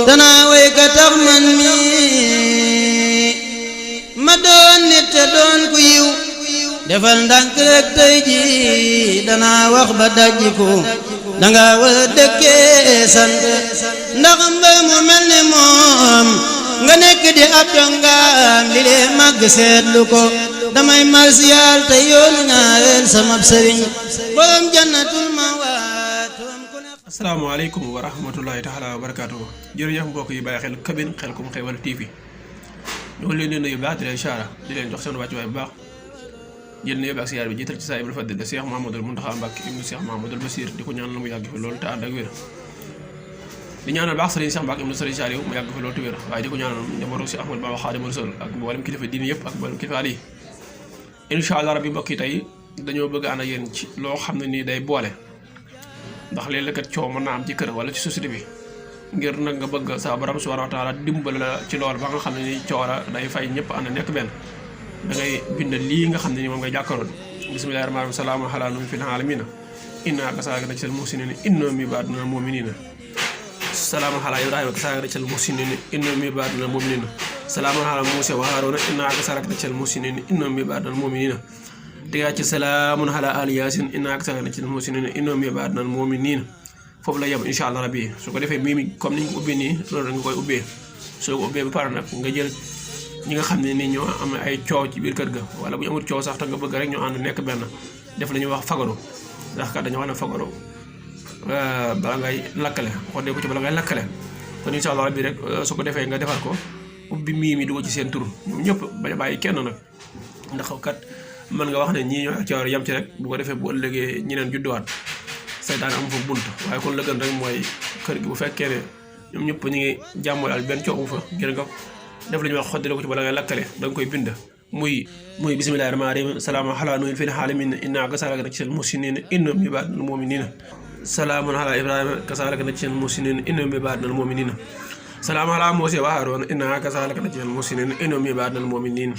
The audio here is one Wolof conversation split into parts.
danaa way ka tax man mi ma doon nit te doon ku yiw defal ndànk rek tey ji danaa wax ba dajjiku danga war a dëkkee sant ndax mbër mu mel ne moom nga nekk di ab dongaam li lee màgg seetlu ko damay marsiyaal te yoonu ñaareel sama sëriñ borom jannatul ma'waa. asalaamaaleykum wa rahmatullahi taala wa barakaatuhu. jërëjëf mbokk yi bàyyi xel kabin Xelcom Xewal TV ñu ngi leen di nuyu baax di leen saara di leen jox seen wàccuwaay bu baax jël nuyu bi ak siyaar bi jiital ci saa Ibra Fadil de Cheikh Mahamadul Muntaxa Mbàkke ibnu Cheikh Mahamadul Basir di ko ñaanal mu yàgg fi loolu te ànd ak wér di ñaanal baax Sëriñ Cheikh Mbàkke ibnu Sëriñ Saaliw mu yàgg fi loolu te wér waaye di ko ñaanal njabootu si Ahmadu Bamba Xaadimu Rasuul ak mboolem kilifa diine yëpp ak mboolem kilifa yi incha allah rabbi mbokk yi tey dañoo bëgg ànd ak yéen ci loo xam ne nii day boole ndax léeg-léeg kat coow mën naa am ci kër wala ci société bi ngir nag nga bëgg sa borom subhanahu wa taala dimbal la ci loolu ba nga xam ne ni coow la day fay ñëpp ànd nekk benn da ngay bind lii nga xam ne ni moom ngay jàkkaroon bismillahi rahmaani rahim salaamu ala nuuhin fil aalamiina innaa kasaaka najzil muhsiniina innahum min ibaadinaa l-mu'miniina salaamu ala ibrahima kasaaka najzil muhsiniina innahum min ibaadinaa l-mu'miniina salaamu ala muusaa wa haaruuna innaa kasaaka najzil muhsiniina innahum min ibaadinaa l-mu'miniina tegaa ci salaamun ala ali yaasin innaa kasaaka najzil muhsiniina innahum min ibaadinaa l-mu'miniina foofu la yem incha allah rabbi su ko defee mii mi comme ni ñu ko ubbee nii loolu da nga koy ubbee soo ko ubbee ba pare nag nga jël ñi nga xam ne nii ñoo am ay coow ci biir kër ga wala bu ñu amul coow sax te nga bëgg rek ñu ànd nekk benn def la ñuy wax fagaru ndax kat dañoo wax ne fagaru bala ngay lakkale waxoon ko ci bala ngay lakkale kon incha allah rabbi rek su ko defee nga defar ko ubbi mii mi dugal ci seen tur ñoom ñëpp bañ a bàyyi kenn nag ndax kat mën nga wax ne ñii ñoo coow yem ci rek bu ko defee bu ëllëgee ñeneen judduwaat saytaan am fa bunt waaye kon la gën rek mooy kër gi bu fekkee ne ñoom ñëpp ñu ngi jàmmal benn coow fa ngir nga def la ñuy wax xoddale ko ci bala ngay lakkale da nga koy bind muy bismillahi rahmaani rahim salaamun ala nuuhin fil aalamiina innaa kasaalika najzil muhsiniina innahum min ibaadinaa l-mu'miniina salaamun ala ibrahima kasaalika najzil muhsiniina innahum min ibaadinaa l-mu'miniina salaamun ala muusaa wa haaruuna innaa kasaalika najzil muhsiniina innahum min ibaadinaa l-mu'miniina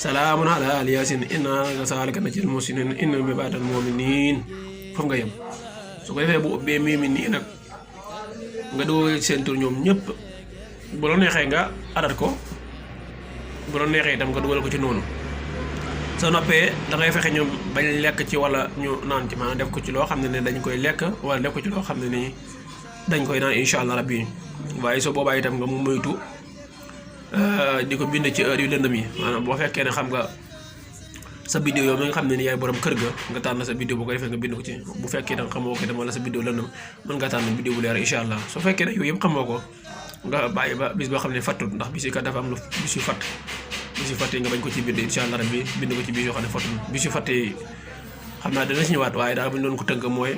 salaamun ala aali yaasiin innaa kasaalika najzil muhsiniina innahum min ibaadinaa l-mu'miniina foofu nga yem su ko defee bu ubbee mii mi nii nag nga dugal seen tur ñoom ñëpp bu la neexee nga adat ko bu la neexee itam nga dugal ko ci noonu soo noppee da ngay fexe ñoom bañ lekk ci wala ñu naan ci maanaam def ko ci loo xam ne dañ koy lekk wala def ko ci loo xam ne nii dañ koy naan incha allah rabbi waaye soo boobaa itam nga mu moytu di ko bind ci heure yu lëndëm yi maanaam boo fekkee ne xam nga sa vidéo yow mi nga xam ne ni yaay borom kër ga nga tànn sa vidéo bu ko defee nga bind ko ci bu fekkee danga xamoo ko itam wala sa vidéo lëndëm mën nga tànn vidéo bu leer incha allah soo fekkee ne yooyu yëpp xamoo ko nga bàyyi ba bis boo xam ne fàttut ndax bis yi kat dafa am lu bis yu fàtt yi nga bañ ko ci bind incha allah rabbi bind ko ci bis yoo xam ne fàttut bis yu fàtt yi xam naa dana si ñëwaat waaye daal bu ñu doon ko tënk mooy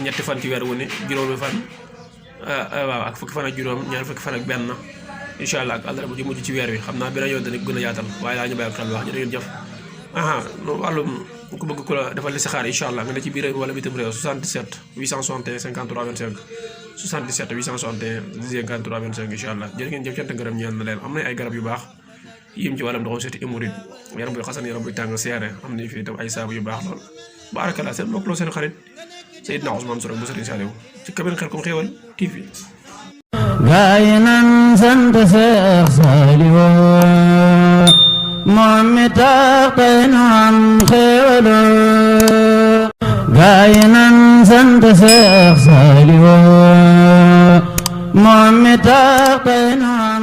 ñetti fan ci weer wu ne juróomi fan waaw ak fukki fan ak juróom ñaar fukki fan ak benn incha allah ak àllarba ji mujj ci weer wi xam naa beneen yoon dana gën a yaatal waaye daal ñu bàyyi xel wax jërë ngeen jëf wàllum ku bëgg ku la defal listixaar incha allah nga ne ci biir réew wala bitim réew 77 861 53 25 77 861 53 25 incha allah jërë ngeen jëf cant ngërëm ñeel na leen am na ay garab yu baax yim ci wàllum ndoxam seeti hémorroïde yaram buy xasan yaram buy tàng seere am nañu fi itam ay saabu yu baax lool barakallah seen mbokk loo seen xarit seydina Ousmane Sourang bu Sëriñ Saaliw ci kabin Xelcom Xewal TV gaay nan sant Seex Saaliw moom mi tax tey nu am xéewal gaay nan sant Seex Saaliw moom mi tax tey nu am